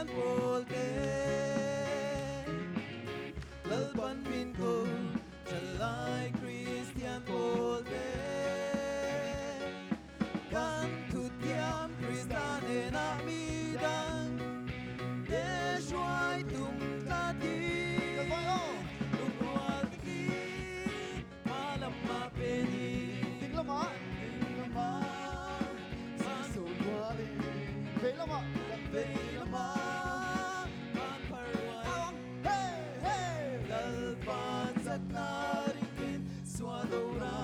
Kristian pawl te. Lalpan min ko thalai Kristian pawl te. Kan thutiam Krista nena mi dang te hruai tum tlatin lungrual takin hma lama penin Ding lamah ding lamah Sisawn rualin vei lamah kan vei lamah kan phar ruai Hey hey Lalpa chakna ringin sual dora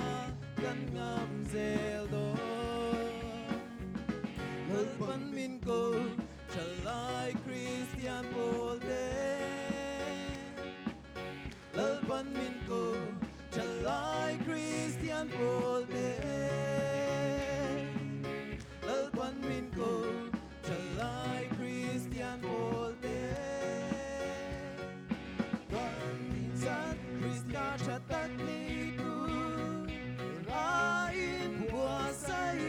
kan ngam zel dawn. Lalpan min ko thalai Kristian pawl te. Lalpan min ko thalai Kristian pawl te. Lalpan min ko thalai Kristian pawl te. Kan chan Krista tha tak ni tu rain buasai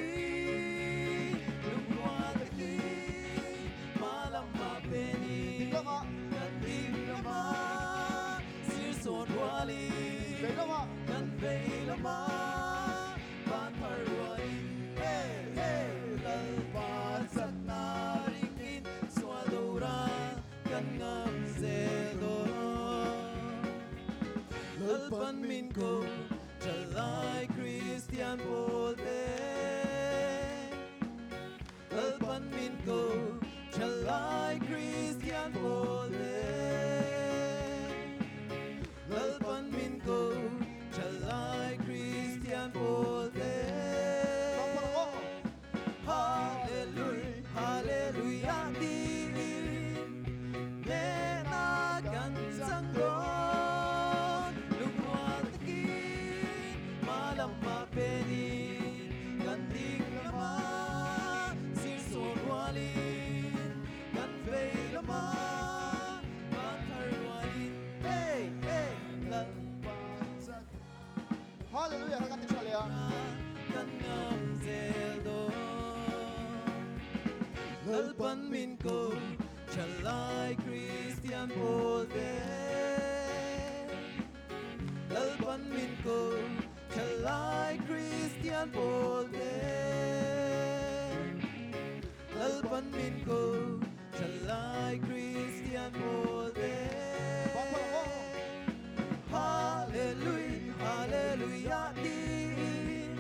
lungrual takin hma lama penin Ding lamah kan ding lamah sir sawn rualin vei lamah kan vei lamah van phar rualin hey hey Lalpa chakna ringin sual dora kan ngam zel dawn. Lalpan min ko thalai Kristian pawl te. Lalpan min ko thalai Kristian pawl te. Lalpan min ko thalai Kristian pawl te. Hallelujah, hallelujah tiin nena kan chang dawn. Lungrual takin hma lama penin kan ding lamah sir sawn rualin kan vei lamah van thar rualin hey hey Lalpa chak Hallelujah kan ti tha le a. Kan ngam zel dawn. Lalpan min ko thalai Kristian pawl te. Lalpan min ko thalai Kristian pawl te. Lalpan min ko thalai Kristian pawl te. Hallelujah, hallelujah tiin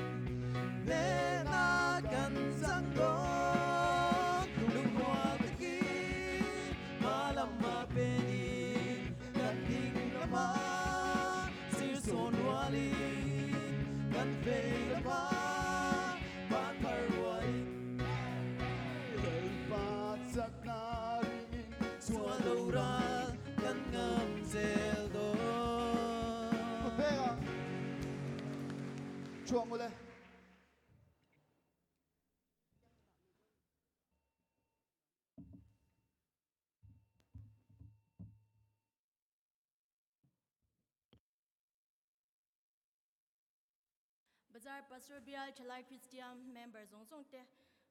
nena kan chang dawn. Lungrual takin hma lama penin kan ding lamah sir sawn rualin kan vei lamah van phar rualin Lalpa chakna ringin sual dora kan ngam zel dawn. Peka Chuang ule. Bazar Pastor Bial Thalai Kristian member zawng zawng te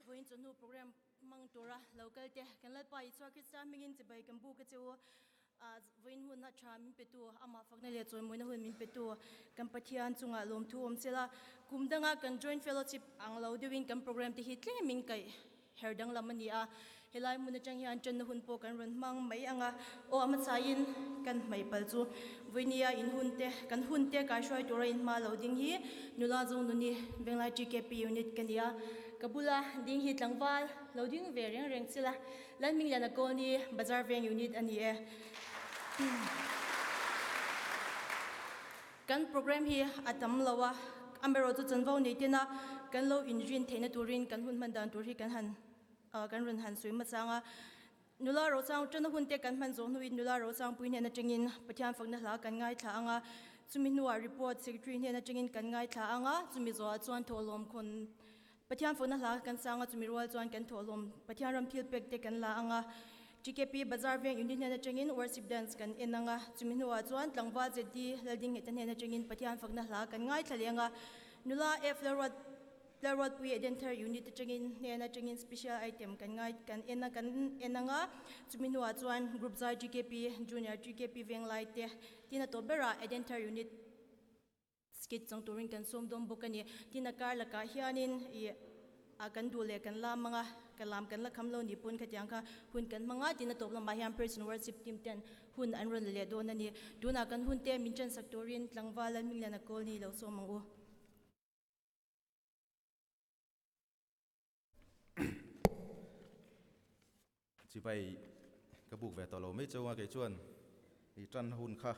vawiin chawhnu program hmang tura local te kan Lalpa Isua Krista hmingin chibai kan buk a che u. Vawiin hun a tha min petu amah fakna leh chawimawina hun min petu kan Pathian chungah lawmthu awm sela. Kum danga kan joint fellowship ang lo deuhin kan program te hi tlemin kaih her danglam a ni a. Helai hmun atang hian tanna hun pawh kan rawn hmang mai ang a, aw a hmasain kan hmai pal chu vawinia in hun te kan hun te kaihruai tura in hma lo ding hi nula zawng nuni Venglai TKP unit ka ni a, ka bula ding hi tlangval lo ding ve reng reng chila Lalhmingliana Colony Bazar Veng unit a ni e. Kan program hi a tam lo a, amaherawh chu chanvo nei tena kan lo inrin theihna turin kan hun hman dan tur hi kan han kan rawn han sawi hmachang a. Nula Rochang tana hun te kan hman zawh hnuin Nula Rochang pui hnen atangin Pathian fakna hla kan ngaithla ang a, chumi hnuah report secretary hnen atangin kan ngaithla ang a, chumi zawhah chuan thawhlawm khawn Pathian fakna hla kan sang a, chumi rual chuan kan thawhlawm Pathian ram thil pek te kan la ang a. TKP Bazar Veng Unit hnen atangin worship dance kan en ang a, chumi hnuah chuan Tlangval ZD Laldingheta hnen atangin Pathian fakna hla kan ngaithla leh ang a. Nula F Lalruat. Tlarruatpui Edenthar Unit atangin hnen atangin special item kan ngai kan en a kan en anga chumi hnuah chuan Group Zai GKP Junior GKP Venglai te tin a tawp berah Edenthar Unit skit chang turin kan sawm dawn bawk a ni. Tin a kar lakah hianin ih a kan duh leh kan lam anga ka lam kan la kham lo ni pawn khatiang kha hun kan hmang a tin a tawp lamah hian Praise and Worship team ten hun an rawn la leh dawn a ni. Tunah kan hun te min ṭansak turin tlangval Lalhmingliana Kawlni lo sawm ang u. Chibai ka buk ve tawh lo mai chauh a kei chuan i tan hun kha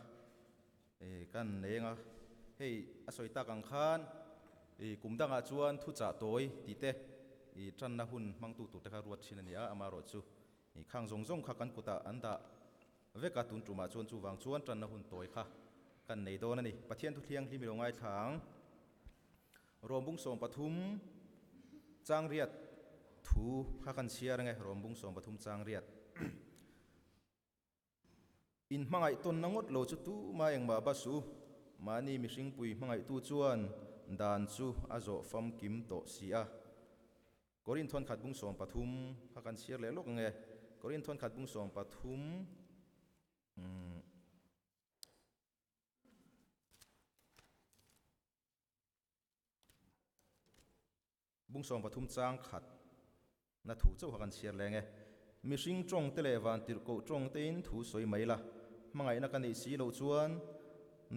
kan neng a, hei a sawi tak ang khan i kum dangah chuan thuchah tawi tih te i tanna hun hmangtu tur te kha ruat thin a ni a, amaherawhchu i khang zawng zawng kha kan kutah an dah vek a, tun tumah chuan chuvang chuan tanna hun tawi kha kan nei dawn a ni. Pathian thu thianghlim i lo ngaithla ang. Rawmbung 13 changriat thu kha kan chhiar ange, Rawmbung 13 changriat. In hmangaih tawnna ngawt lo chu tumah engmah ba su, mahni mihringpui hmangaihtu chuan dan chu a zawh famkim tawh si a. Korin thawnkhat bung 13 kha kan chhiar leh lawk ange, Korin thawnkhat bung 13. Bung 13 chang khat na thu chauh kha kan chhiar leng e. Mihring tawng te leh vantirhkoh tawng tein thu sawi mai la, hmangaihna ka neih si loh chuan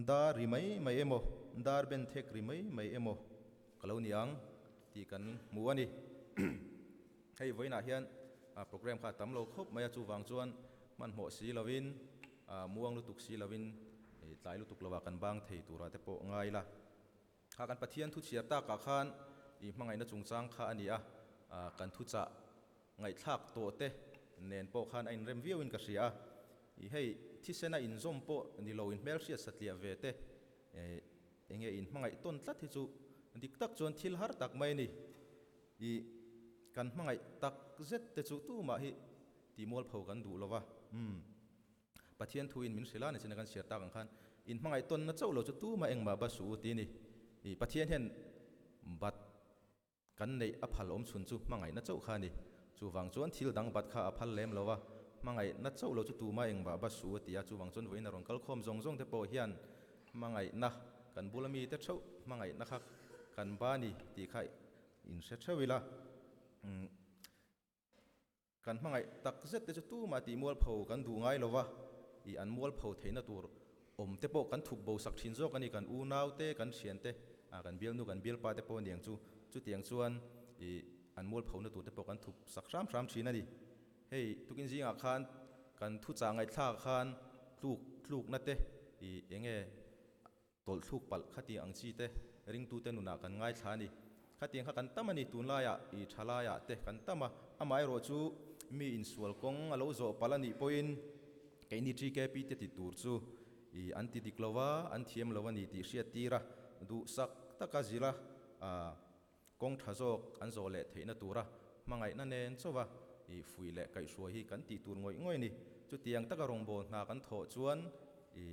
dar ri mai mai emaw, dar ben thek ri mai mai emaw ka lo ni ang tih kan hmu a ni. Hei vawiinah hian program kha a tam lo khawp mai a, chuvang chuan hmanhmawh si lovin, muang lutuk si lovin tlai lutuk lovah kan bang thei turah te pawh ngai la. Kha kan Pathian thu chhiar takah khan i hmangaihna chungchang kha a ni a, kan thuchah ngaihthlak tawh te nen pawh khan a inrem viauin ka hria a. I hei thisena inzawm pawh ni lo inhmelhriat satliah ve te enge inhmangaih tawn tlat hi chu dik tak chuan thil har tak mai a ni. I kan hmangaih tak zet te chu tumah hi tihmualpho kan duh lo va. Umm. Pathian thuin min hrilh a ni chin a kan chhiar tak ang khan in hmangaih tawnna chauh lo chu tumah engmah ba suh u ti a ni. I Pathian hian bat kan neih a phal awm chhun chu hmangaihna chauh kha a ni. Chuvang chuan thil dang bat kha a phal lem lo va, hmangaihna chauh lo chu tumah engmah ba suh u a ti a. Chuvang chuan vawiin a rawn kal khawm zawng zawng te pawh hian hmangaihna kan bula mite theuh hmangaihna kha kan ba ni tih kha in hre theuh ila. Kan hmangaih tak zet te chu tumah tih mualpho kan duh ngai lo va, i an mualpho theihna tur awm te pawh kan thup bo sak thin zawk a ni, kan unau te, kan thian te, kan bialnu, kan bialpa te pawh aniang chu, chutiang chuan i an mualphona tur te pawh kan thup sak hram hram thin a ni. Hei tukin zingah khan kan thuchah ngaihthlakah khan tluk tlukna te i enge Tawlhthluk palh khatiang ang chi te ringtute nunah kan ngaithla a ni. Khatiang kha kan tam a ni, tunlaiah i thalaiah te kan tam a, amaherawh chu mi insual kawng a lo zawh palh a nih pawhin keini TKP te ti tur chu i an ti dik lo va, an thiam lo a ni tih hriat tir a, duhsak taka zira kawng tha zawk an zawh leh theihna tura hmangaihna nen chauha i fuih leh kaihhruai hi kan tih tur ngawih ngawih a ni. Chutiang taka rawngbâwl hna kan thawh chuan i.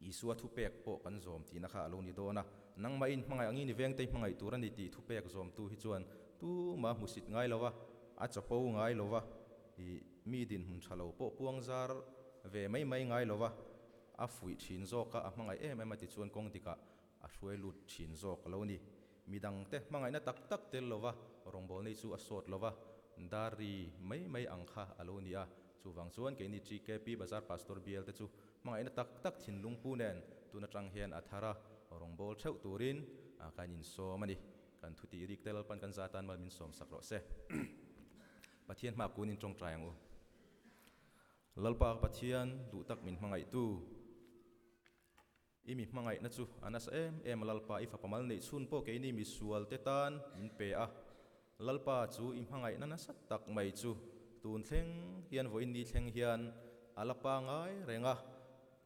Isua thupek pawh kan zawm tihna kha a lo ni dawn a, nangmahin hmangaih angin i vengtei hmangaih tur a ni tih thupek zawmtu hi chuan tumah hmusit ngai lo va, a chapo ngai lo va, i mi dinhmun tha lo pawh puang zar ve mai mai ngai lo va, a fuih thin zawk a, a hmangaih em em a ti chuan kawng dikah a hruai lut thin zawk a lo ni. Midangte hmangaihna tak tak tel lo va, rawngbawlnei chu a sawt lo va, dar ri mai mai ang kha a lo ni a, chuvang chuan keini TKP Bazar Pastor Bial te chu Hmangaihna tak tak thinlung pu nen tun atang hian a thar a, rawngbâwl theuh turin kan insawm a ni. Kan thu tih rik te Lalpan kan za tan mal min sawm sak rawh se. Pathian hma kun in tawngtai ang u. Lalpa ka Pathian, duh tak min hmangaihtu. I mi hmangaihna chu a nasa em em a Lalpa, i fapa mal neih chhun pawh keini misual te tan min pe a. Lalpa chu i hmangaihna nasa tak mai chu tun thleng hian vawiin ni thleng hian a la pangai reng a,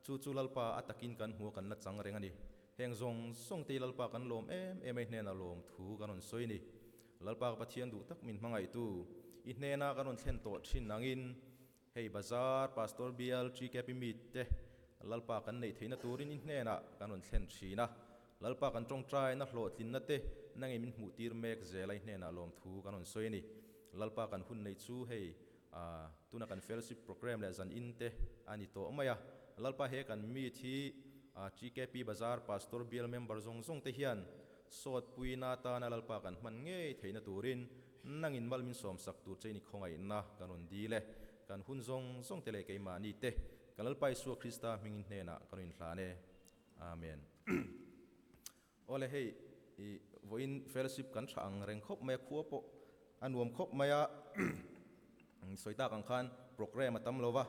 chu chu Lalpa a takin kan hmu a kan la chang reng a ni. Heng zawng zawng te hi Lalpa kan lawm em em a, i hnenah lawm thu kan rawn sawi a ni. Lalpa ka Pathian duh tak min hmangaihtu, i hnena kan rawn thlen tawh thin angin Hei Bazar, Pastor Bial, TKP Meet te Lalpa kan neih theihna turin i hnenah kan rawn thlen thin a. Lalpa kan tawngtaina hlawhtlinna te nangin min hmuh tir mek zel a i hnenah lawmthu kan rawn sawi a ni. Lalpa kan hun nei chu hei tuna kan fellowship programme leh zan in te a ni tawh mai a. Lalpa he kan meet hi TKP Bazar Pastor Bial member zawng zawng te hian sawtpuina atana Lalpa kan hman ngei theihna turin nangin mal min sawmsak tur che i ni khawngaihna kan rawn dil e. Kan hun zawng zawng te leh keimahni te kan Lalpa Isua Krista hmingin hnenah kan rawn inhlan e. Amen. Awle hei i vawiin fellowship kan tha ang reng khawp mai a, khua pawh a nuam khawp mai a, sawi tak ang khan programme a tam lo va,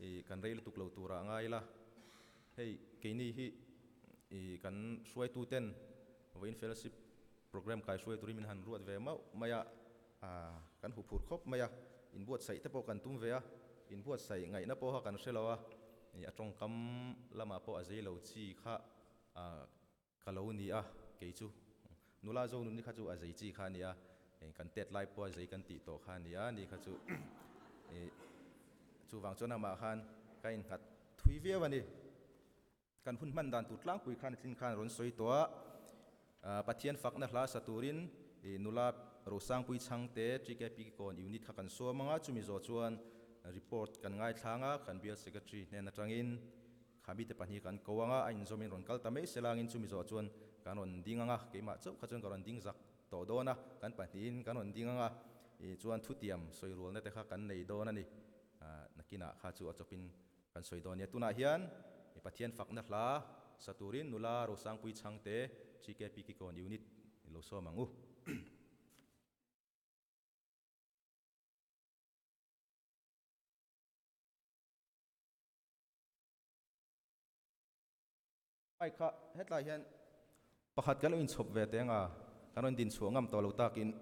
i kan rei lutuk lo turah a ngai ila, hei keini hi i kan hruaitu ten vawiin fellowship programme kai hruai turin min han ruat ve mauh mai a, kan huphurh khawp mai a, inbuatsaih te pawh kan tum ve a, inbuatsaih ngaihna pawha kan hre lo a, a tawngkam lamah pawh a zei lo chi kha ka lo ni a, kei chu nula zo nunni kha chu a zei chi kha a ni a, kan tet lai pawha zei kan tih tawh kha a ni a, ni kha chu chuvang chuan amah khan ka innghat thui viau a ni. Kan hun hman dan tur tlangpui khan tlin khan rawn sawi tawh a, Pathian fakna hla sa turin nula Rosangpui Chhangte TKP Kawn Unit kha kan sawm ang a, chumi zawh chuan report kan ngaithlang a, kan Bial Secretary hnen atangin kha mite pahnih kan ko ang a, a inzawmin rawn kal ta mai se langin chumi zawh chuan kan rawn ding ang a, keimah chauh kha chuan ka rawn ding zak tawh dawn a, kan pahnihin kan rawn ding ang a, chuan thutiam sawi rualna te kha kan nei dawn a ni, nakinah kha chu a chawpin Kan sawi dawn nia, tunah hian Pathian fakna hla sa turin nula Rosangpui Chhangte GKP Kikawn Unit lo sawm ang u. Ai kha hetlai hian pakhat kan lo inchhawp ve teng a, kan rawn dinchhuah ngam tawh lo takin.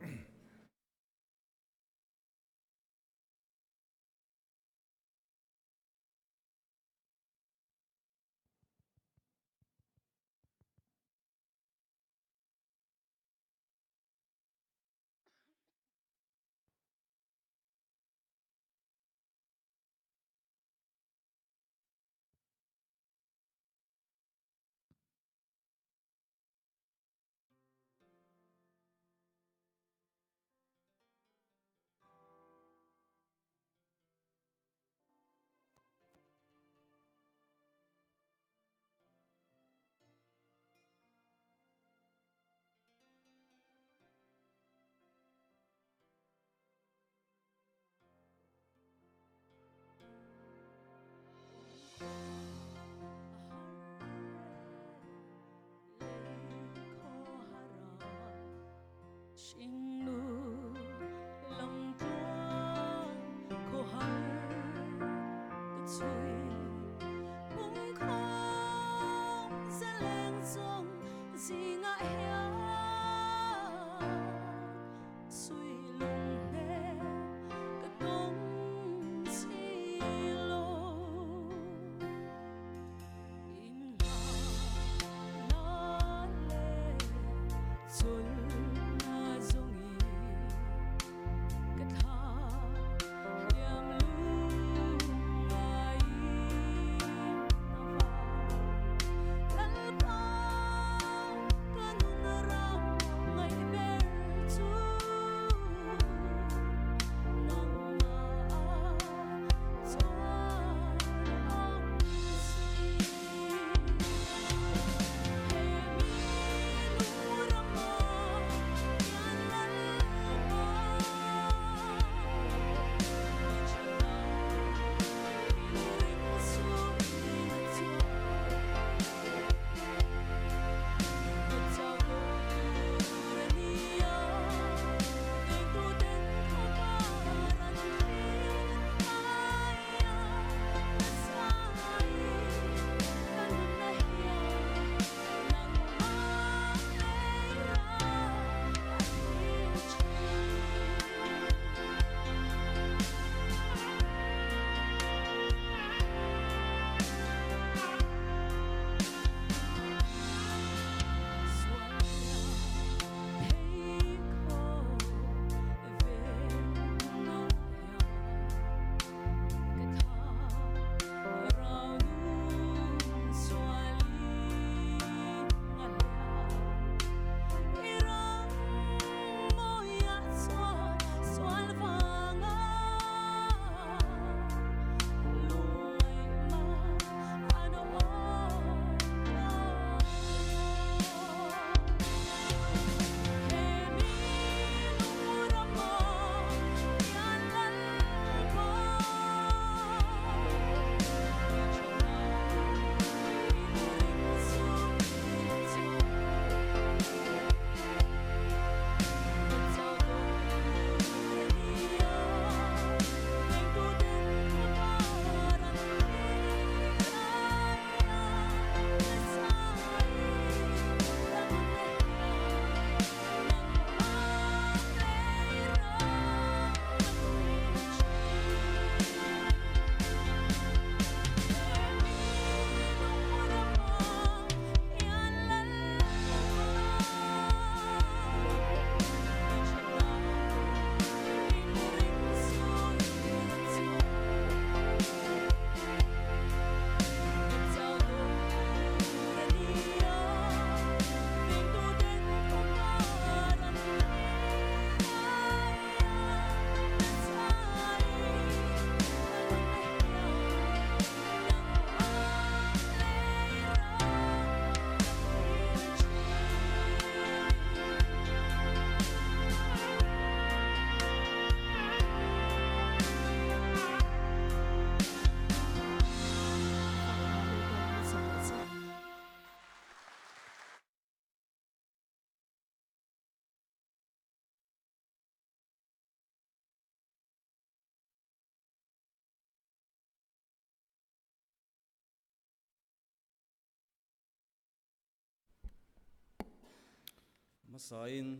Hmasain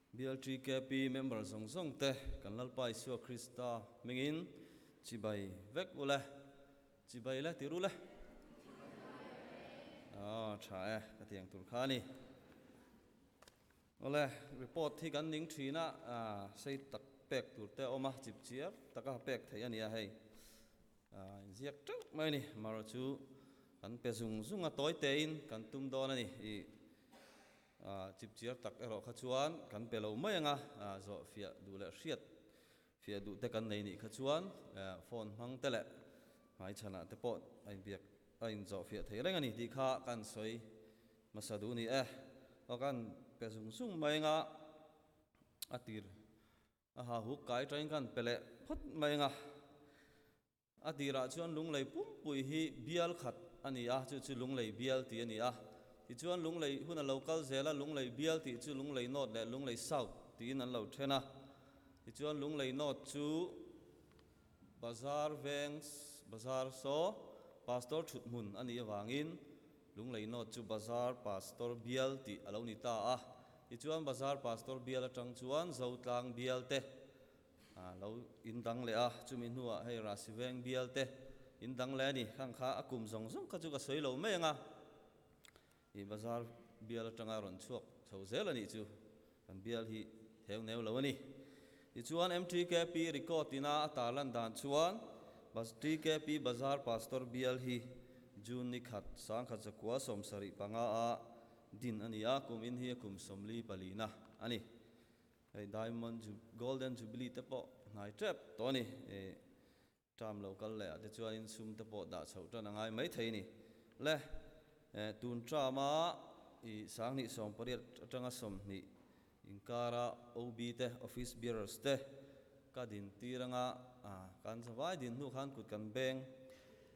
BLTKP member zawng zawng te kan Lalpa Isua Krista hmingin chibai vek u le. Chibai le ti ru le. Aw tha e ka tiang tur kha a ni. Awle report hi kan ning thin a, sei tak pek tur te a awm a, chip chiar taka pek theih a ni a hei. Inziak teuh mai a ni, marawh chu kan pe zung zung a tawi tein kan tum dawn a ni. I chip chiar tak erawh kha chuan kan pe lo mai ang a, zawh fiah duh leh hriat fiah duh te kan nei nih kha chuan phone hmang te leh hmaichhanah te pawh a inbiak a inzawh fiah thei reng a ni tih kha kan sawi hmasa duh ni e. Aw kan pe zung zung mai ang a, a tir a ha huk kai tangin kan pe leh phawt mai ang a. A tirah chuan Lunglei pumpui hi bial khat a ni a, chu chu Lunglei bial tih a ni a. Tichuan Lunglei hun a lo kal zel a, Lunglei bial tih chu Lunglei North leh Lunglei South tiin an lo then a. Tichuan Lunglei North chu Bazar veng Bazar saw Pastor thuthmun a nih avangin Lunglei North chu Bazar Pastor bial tih a lo ni ta a. Tichuan Bazar Pastor bial atang chuan Zotlang bial te A lo in dang leh a, chumi hnuah hei Rasi veng bial te in dang leh a ni. Khang kha a kum zawng zawng kha chu ka sawi lo mai ang a, i bazar bial atanga rawn chhuak chho zel a nih chu kan bial hi theu neu lo a ni. Tichuan MTKP record ina a tarlan dan chuan TKP Bazar Pastor bial hi June ni khat sangkhat zakua 75 a din a ni a, kum in hi a kum 44 na a ni. Hei Diamond Ju Golden Jubilee te pawh hnai tep tawh a ni. Ih term lo kal leh ah te chuanin sum te pawh dah chhoh tan a ngai mai thei a ni. Le eh tun term a ih 2018 atanga 20 inkara OB te Office Bearers te ka din tir anga ah kan zavai din hnu khan kut kan beng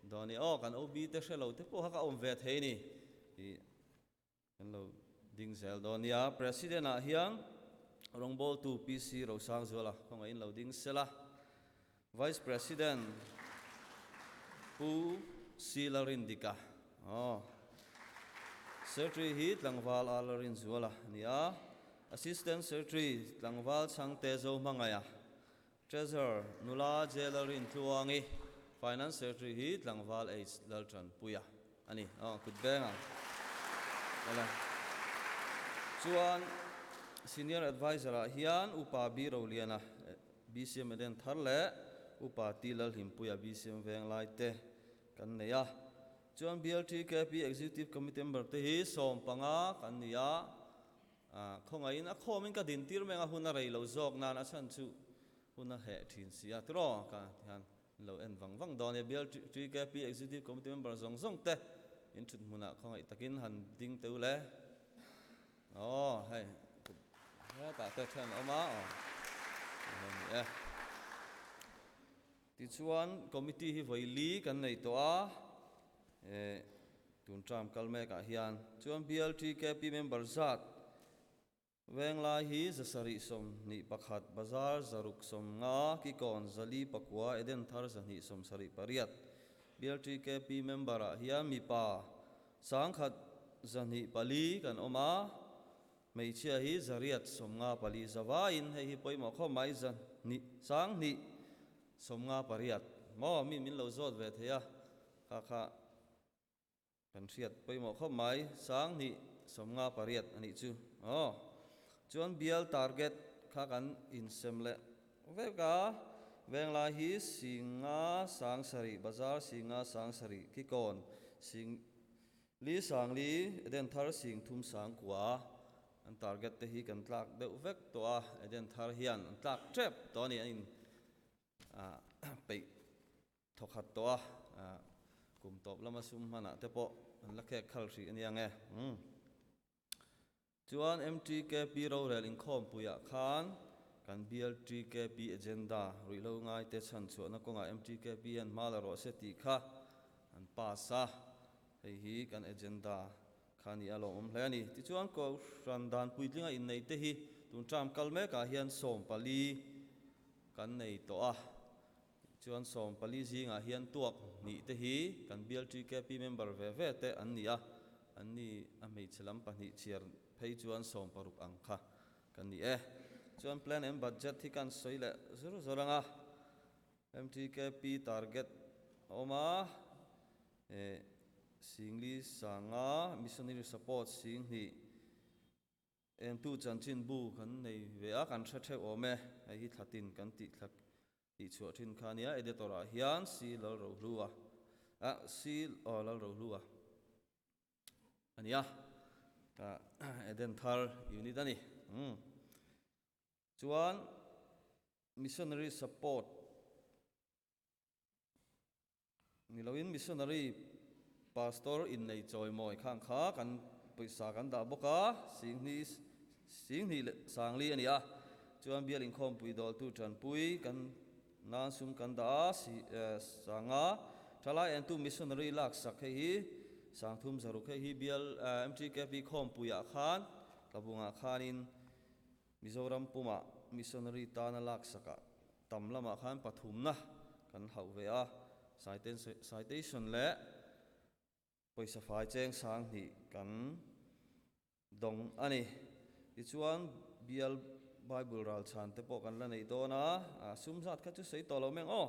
dawn a ni. Aw kan OB te hre lo te pawh kha ka awm ve thei a ni. Ih Kan lo ding zel dawn nia. President ah hian rawngbawltu PC Rosangzuala khawngaihin lo ding sela. Vice President Pu C Lalrindika aw. Secretary hi Tlangval A Lalrinzuala a ni a. Assistant Secretary Tlangval Chhangte Zohmangaia. Treasurer Nula J Lalrintluangi, Finance Secretary hi Tlangval H Laltanpuia a ni. Aw, kut beng ang. Awle. Chuan Senior Adviser ah hian Upa B Roliana, BCM Eden thar leh Upa T Lalhimpuia, BCM Venglai te kan nei a. Chuan BLTKP Executive Committee member te hi 15 kan ni a. Khawngaihin a khawmin ka dintir meng a, hun a rei lo zawk nan a chhan chu hun a heh thin si a, tiraw ka hian in lo en vang vang dawn e. Bial TKP Executive Committee member zawng zawng te in thut hmunah khawngaih takin han ding teu le. Aw hei hetah te then a awm a, aw hei ni e. Tichuan committee hi vawi li kan nei tawh a, eh tun term kal mekah hian chuan BLTKP member zat Venglai hi 721, Bazar 650, Kikawn 409, Edenthar 278. BLTKP member ah hian mipa 1104 kan awm a, Hmeichhia hi 854 zavaiin hei hi pawimawh khawp mai 200 258 maw mi min lo zawt ve thei a kha kha kan hriat pawimawh khawp mai 258 a nih chu aw chuan bial target kha kan insem leh vek a venglai hi 5 7 bazar 5 7 kikawn sing Li sang li Eden thar sing thum sang kua an target te hi kan tlak deuh vek tawh a, Eden thar hian an tlak tep tawh a ni, an in peih thawkhat tawh a, kum tawp lama sum hmanah te pawh an la khek khal hrih a nia nge. Chuan MTKP rorel inkhawmpuiah khan kan bial TKP agenda ruihhlo ngaite chhan chhuahna kawngah MTKP hian hma la rawh se tih kha an pass a, hei hi kan agenda kha ni a lawmawm hle a ni. Tichuan Kohhran dan puitlinga inneite hi tun term kal mekah hian 14 kan nei tawh a, Chuan 14 zingah hian tuak hnih te hi kan bial TKP member ve ve te an ni a. Anni a hmeichhe lam pahnih chhiar phei chuan 16 ang kha kan ni e. Chuan plan and budget hi kan sawi leh zur zur ang a. MTKP target a awm a, eh Singli Sanga Missionary Support Singhnih Entu chanchin bu kan nei ve a, kan hre theuh awm e. Hei hi thlatin kan tih thla tih chhuah thin kha ania, editor ah hian C Lalrohlua ah C aw Lalrohlua a nia, Eden Thar unit a ni. Umm chuan missionary support Ni loin missionary pastor innei chawimawi khang kha kan pawisa kan dah bawk a, Singhni Singhni leh Sangli a ni a, chuan bial inkhawmpui dawltu tanpui kan nan sum kan dah a, si Sanga thalai entu missionary laksak hei hi Sangthum Zaruk hei hi bial MTKP khawmpuiah khan Tlabungah khanin Mizoram pumah missionary tana laksakah tam lamah khan pathumna kan hauh ve a, citation leh pawisa fai cheng sang hnih kan dawng a ni. Tichuan bial Bible ral chhan te pawh kan la nei dawn a, sum zat kha chu sawi tawh lo meng aw,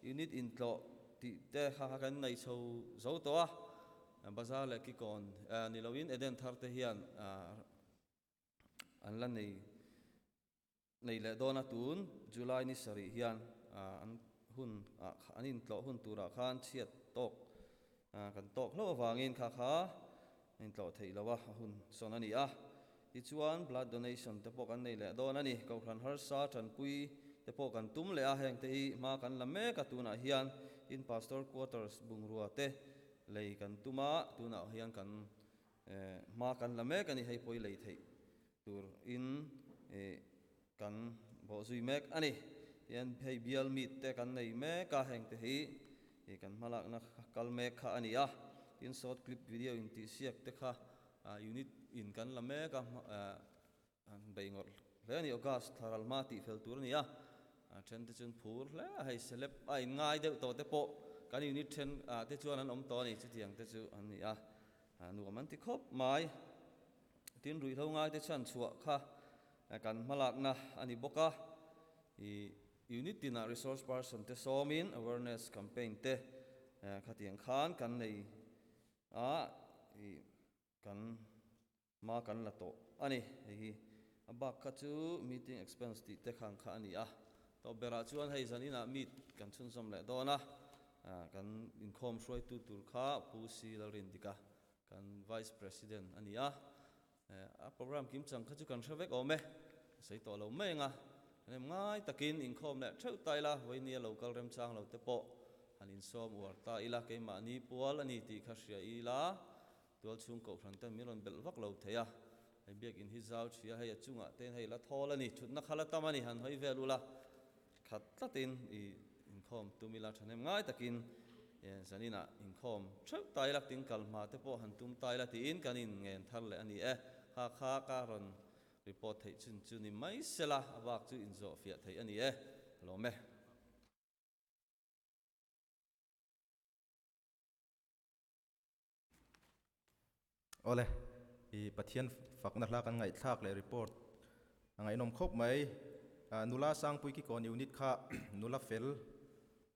unit intlawh tih te kha kha kan nei chho zo tawh a, bazar leh kikawn ni loin Eden thar te hian an la nei nei leh dawn a, tun July ni sarih hian an hun ah an intlawh hun turah khan chhiat tawk kan tawk hlauh avangin kha kha a intlawh theih loh a, a hun sawn a ni a. Tichuan blood donation te pawh kan nei leh dawn a ni, Kohhran harsa tanpui te pawh kan tum leh a, heng te hi hma kan la mek a, tunah hian in pastor quarters bungrua te lei kan tum a, tunah hian kan Hma kan la mek a ni, hei pawi lei theih tur in kan bawh zui mek a ni. Tihian hei bial meet te kan nei mek a, heng te hi kan hmalakna kal mek kha a ni a. Tin short clip video intihsiak te kha unit in kan la mek a, An bei ngawrh hle a ni, August thla ral hma tih fel tur a ni a, a then te chuan phur hle a, hei celeb a in ngai deuh tawh te pawh kan unit then ah te chuan an awm tawh a ni, chutiang te chu an ni a, nuam an ti khawp mai. Tin ruihhlo ngai te chhan chhuah kha kan hmalakna a ni bawk a, ih unit tinah resource person te sawmin awareness campaign te khatiang khan kan nei a, ih kan Hma kan la tawh a ni. Hei hi a bak kha chu meeting expense tih te khang kha a ni a. Tawp berah chuan hei zan inah meet kan chhunzawm leh dawn a, kan inkhawm hruaitu tur kha Pu C Lalrindika kan Vice President a ni a. A program kimchang kha chu kan hre vek awm e, a sawi tawh lo mai ang a. Kan em ngai takin inkhawm leh theuh ta ila, vawinia lo kal remchang lo te pawh han insawm uar ta ila, keimahni pual a ni tih kha hria ila, Tualchhung kohhran ten min rawn belh vak lo thei a, hei biakinn hi zau ṭhi a, hei a chungah te hei la thawl a ni, ṭhutna kha la tam a ni, han hawi vel ula, khat tlatin i inkhawm tum ila ṭhahnem ngai takin zaninah inkhawm ṭheuh ta ila, tin kal hma te pawh han tum ta ila tiin kan in ngen thar leh a ni e, kha kha ka rawn report theih chhun chu ni mai sela, a bak chu inzawh fiah theih a ni e, lawm e. Awle, i Pathian fakna hla kan ngaihthlak leh report a ngaihnawm khawp mai. Nula Sangpui Kikawn unit kha nula fel,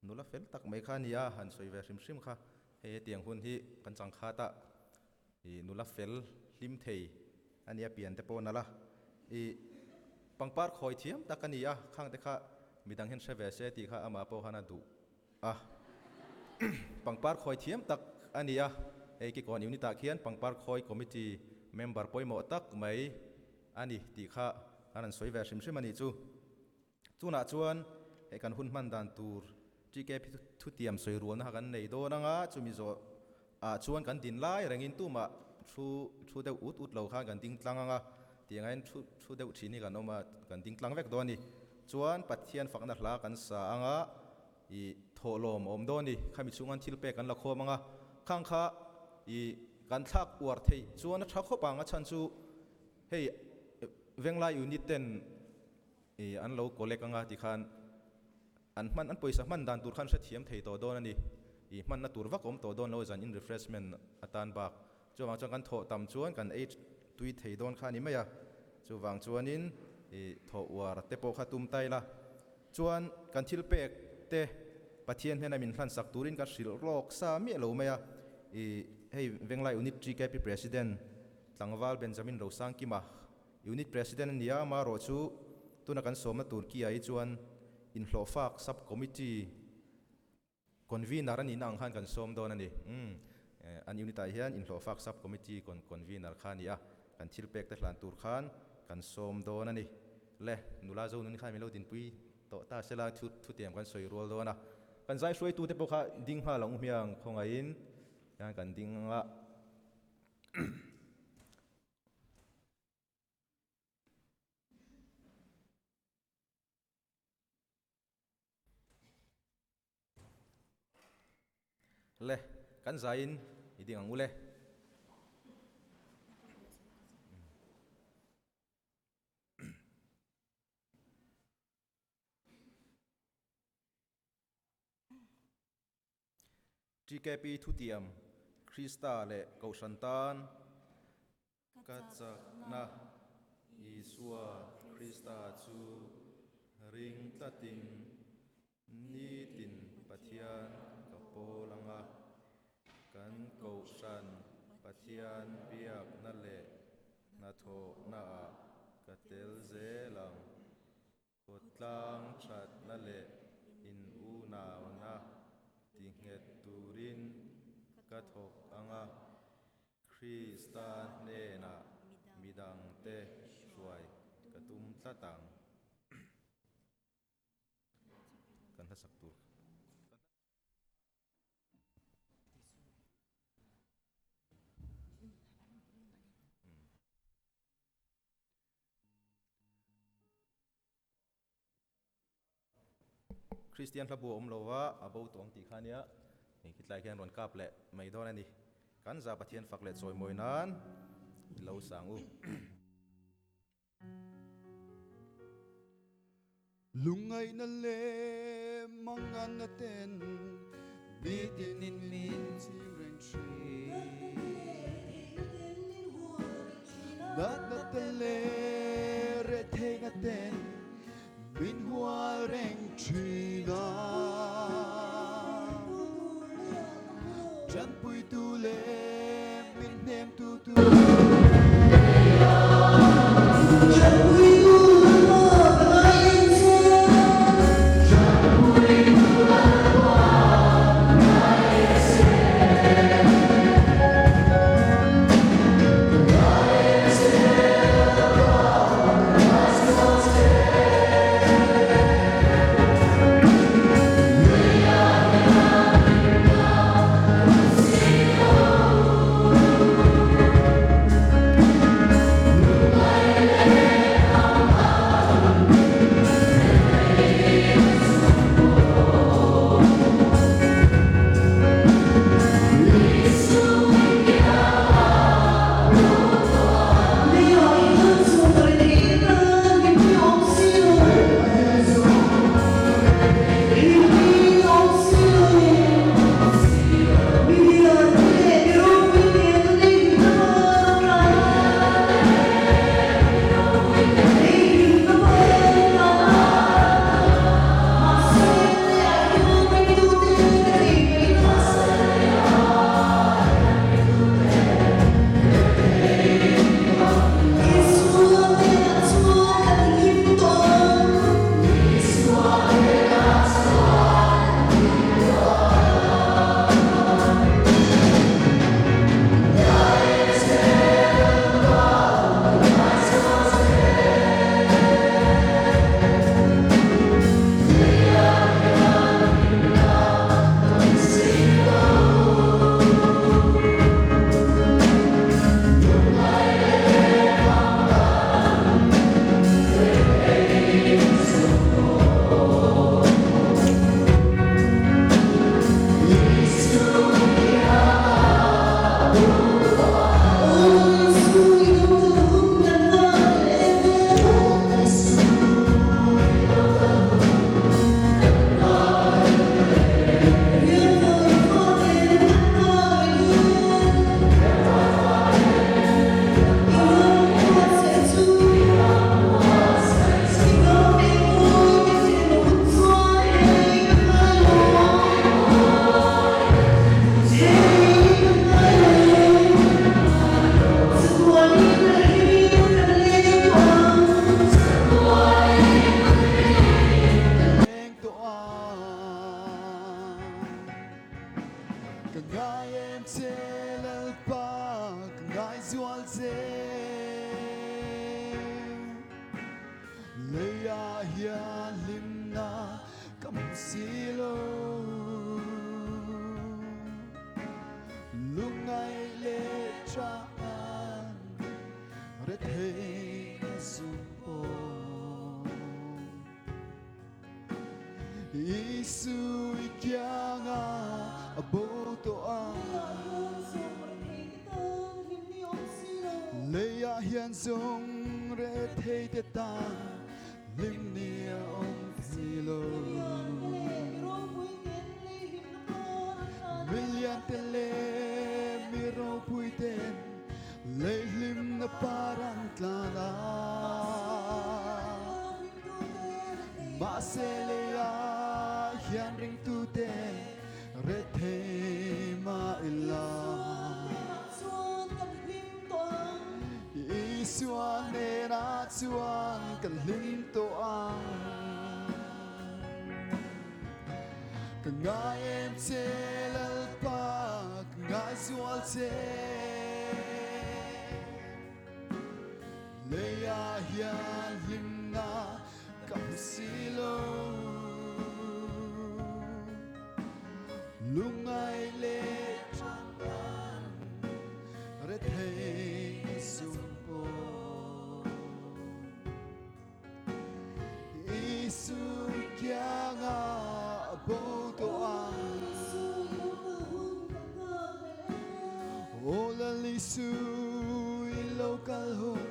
nula fel tak mai kha a ni a, han sawi ve hrim hrim kha. Hei hetiang hun hi kan chang khat a, i nula fel hlim thei a nia pian te pawh nalh a. I pangpar khawi thiam tak a ni a, khang te kha midang hian hre ve se tih kha amah pawh khan a duh. A pangpar khawi thiam tak a ni a, hei Kikawn unit ah khian pangpar khawi committee member pawimawh tak mai a ni tih kha an rawn sawi ve hrim hrim a nih chu. Chunah chuan hei kan hun hman dan tur TKP thutiam sawi rualna kha kan nei dawn ang a, chumi zawh ah chuan kan din lai rengin tumah thu thu deuh ut ut lo khan kan ding tlang ang a, tih angin thu thu deuh thin hi kan awm a, kan ding tlang vek dawn a ni. Chuan Pathian fakna hla kan sa ang a. I thawhlawm a awm dawn i, khami chhungan thil pek an la khawm ang a, khang kha i kan thlak uar theih chuan a tha khawp ang, a chhan chu hei Venglai unit ten i an lo collect ang a tikhan an hman an pawisa hman dan tur khan hrethiam thei tawh dawn a ni, i hmanna tur vak awm tawh dawn lo zan in refreshment atan bak. Chuvang chuan kan thawh tam chuan kan ei tui thei dawn kha a ni mai a. Chuvang chuanin i thawh uar te pawh kha tum ta ila. Chuan kan thil pek te Pathian hnena min hlansak turin ka hrilh rawk sa miah lo mai a. I hei Venglai Unit TKP President Tlangval Benjamin Rosangkima Unit President a ni a, amaherawh chu tuna kan sawmna tur ki ah hi chuan inhlawhfak Sub Committee Convener a nihna ang khan kan sawm dawn a ni. Umm, an unit ah hian inhlawhfak Sub Committee Convener kha a ni a, kan thil pek te hlan tur khan kan sawm dawn a ni. Le, nula Zonun khan min lo dinpui tawh ta sela thu thutiam kan sawi rual dawn a. Kan zai hruaitute pawh kha ding nghal ang u hmiang khawngaihin hian kan ding a. Le, kan zaiin i ding ang u le. TKP thutiam Krista leh Kohhran tan ka chakna Isua Krista chu ring tlatin nitin Pathian ka pawl anga kan Kohhran Pathian biakna leh hnathawhnaah ka tel zel ang. Khawtlang thatna leh in unauna ti nghet turin ka thawk ang a, Krista hnenah midangte hruai ka tum tlat ang. Kan hlasak tur. Kristian hla bu a awm lo va, a bo tawng tih kha nia, eng khi tlai khian rawn kap leh mai dawn a ni. Kan za Pathian fak leh chawimawi nan i lo sang u. Lungngaihna leh manganna ten nitin min chim reng thin. Natna te leh retheihna ten min hual reng thin a. Tanpuitu leh min hnemtu tu. Ka ngai em che Lalpa, ka ngai zual che. Leiah hian hlimna ka hmu si lo. Lungngaih leh ṭahnan retheihna zung pawh. Isu i kianga a bo tawh a. Leiah hian zawng rethei te tan hlim ni a awm thei lo. Milian te leh mi ropui ten lei hlimna par an tlan a. Mahse leiah hian ringtute rethei mah ila. Isua hnenah chuan kan hlim tawh ang. Ka ngai em che Lalpa, ka ngai zual che. Leiah hian hlimna ka hmu si lo. Lungngai leh ṭangkan rethei na sum pawh. Isu kianga a bo tawh ang. Aw Lal Isu i lo kal hun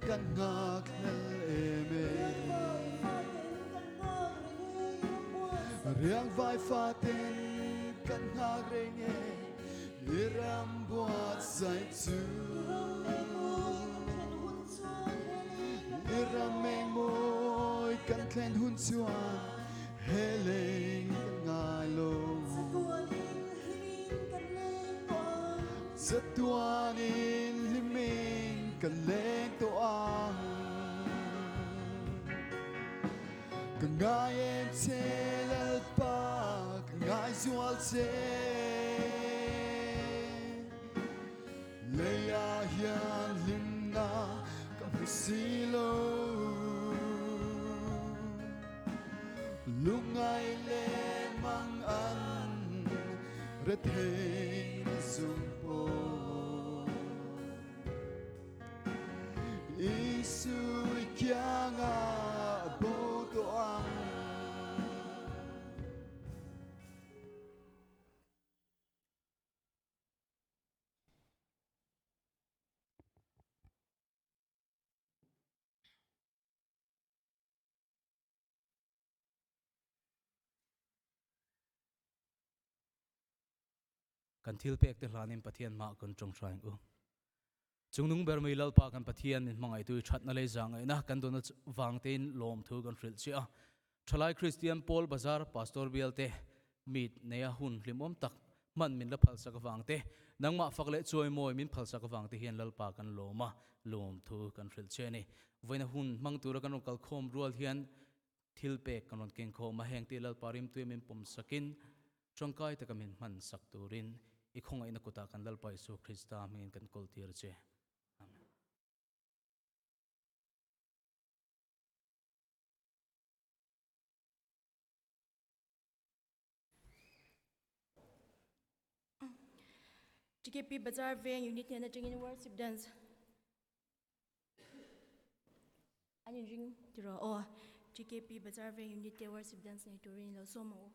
kan nghak hlel em e. Riangvai faten kan nghak reng e, i ram buatsaih chu. I ram eng mawi kan thlen hun chuan he leng kan ngai lo. Chatuanin hlimin kan leng tawh ang. Ka ngai em che Lalpa, ka ngai zual che. Leiah hian hlimna ka hmu si lo. Lungngai leh mang an rethei na zung pawh. Isu i kianga a bo tawh ang. Kan thil pek te hlanin Pathian mah kan tawng hraing u. Chungnung ber mai Lalpa kan Pathian min hmangaihtu i thatna lei za ngaihna kan dawna vang tein lawm thu kan hrilh chiah a. Thalai Kristian Paul Bazar Pastor bialte meet neia hun hlimawm tak hman min la phalsak avang te, nangmah fak leh chawimawi min phalsak avang te hian Lalpa kan lawm a, lawm thu kan hrilh che a ni. Vawiina hun hmang tura kan rawn kalkhawm rual hian thil pek kan rawn kengkhawm a, heng te Lalpa rimtuia min pawm sakin tangkai taka min hman sak turin i khawngaihna kutah kan Lalpa Isua Krista hmingin kan kawltir che. Amen. TKP Bazar Veng Unit hnen atangin Worship Dance an inring tiraw aw TKP Bazar Veng Unit te Worship Dance nei turin lo sawm ang u.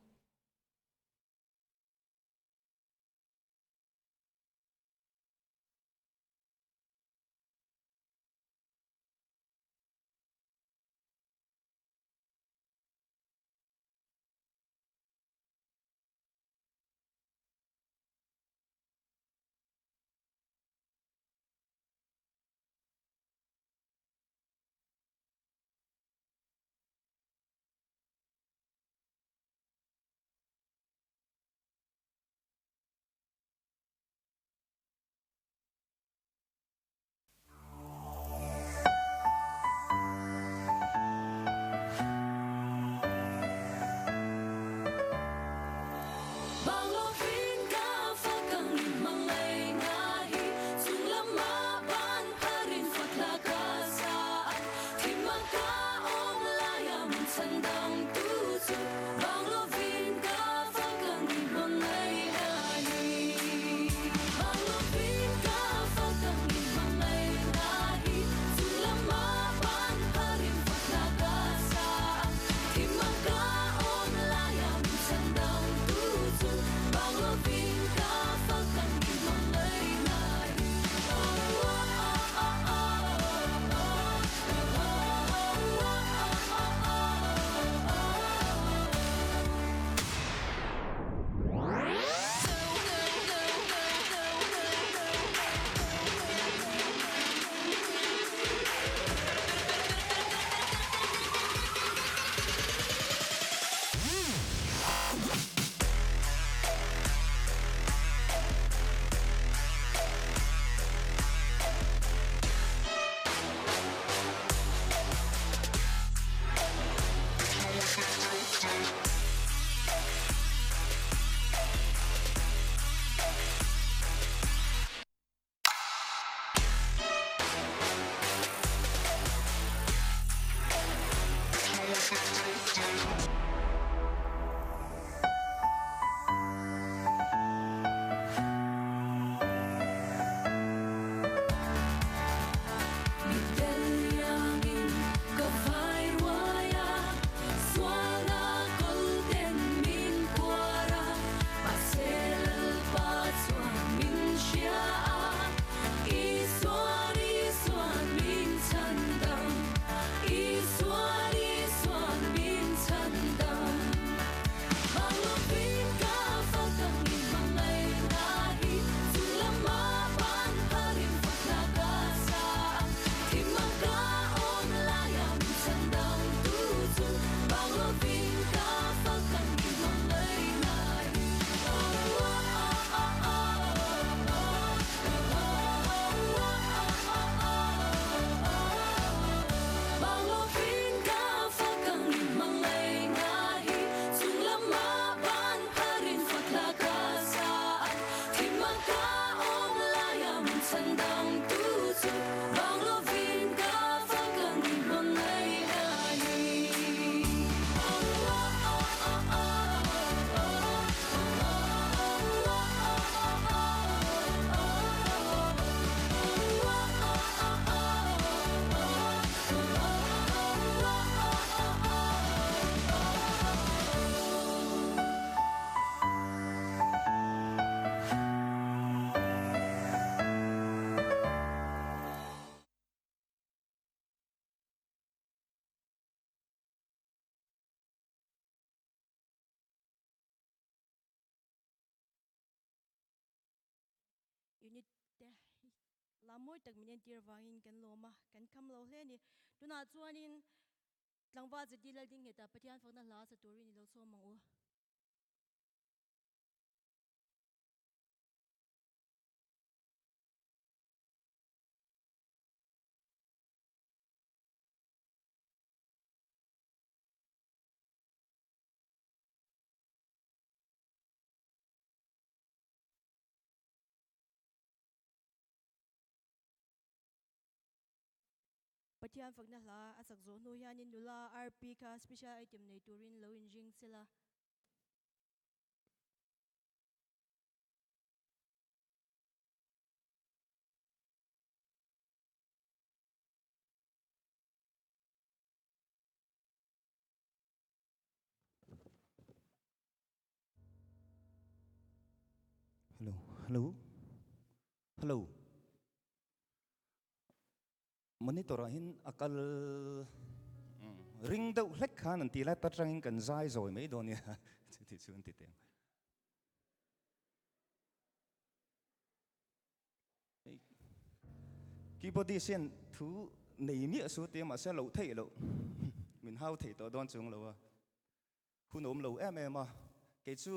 hla mawi tak min entir vangin kan lawm a, kan kham lo hle a ni. Tunah chuanin tlangval zeti lal ding nghetah Pathian fakna hla sa turin i lo sawm ang u. Pathian fakna hla a sak zawh hnu hianin nula RP kha special item nei turin lo inring sela. Hello, hello, hello. Monitor ah hin a kal ring deuh hlek khan an ti lai ta tangin kan zai zawi mai dawn nia chuti chu an ti teng. Keyboardist hian thu nei miah su tia mahse loh theih loh min hau thei tawh dawn chung lo a, hun awm lo em em a, kei chu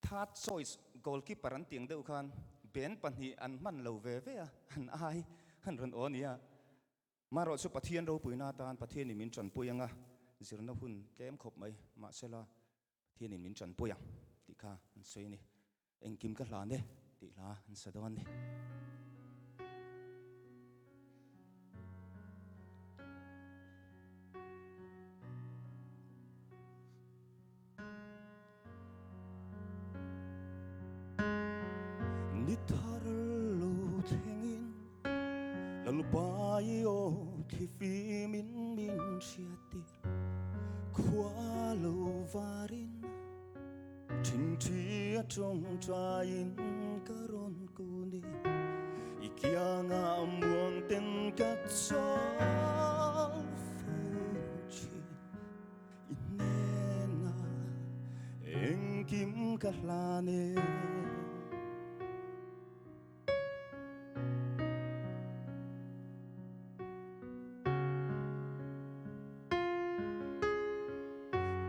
third choice goalkeeper an tiang deuh khan ben pahnih an hman lo ve ve a, an ai an rawn aw nia. Marawh chu Pathian ropuina atan Pathianin min tanpui anga zirna hun tlem khawp mai mahsela Pathianin min tanpui ang tih kha an sawi a ni. Engkim ka hlan e tih hla an sa dawn a ni. Ni thar lo thlengin Lalpai aw thlifimin min hriattir Khua lo varin Thinthi a tawngtaiin ka rawn kun i I kiangah muang ten ka chawl fo thin I hnenah engkim ka hlan e.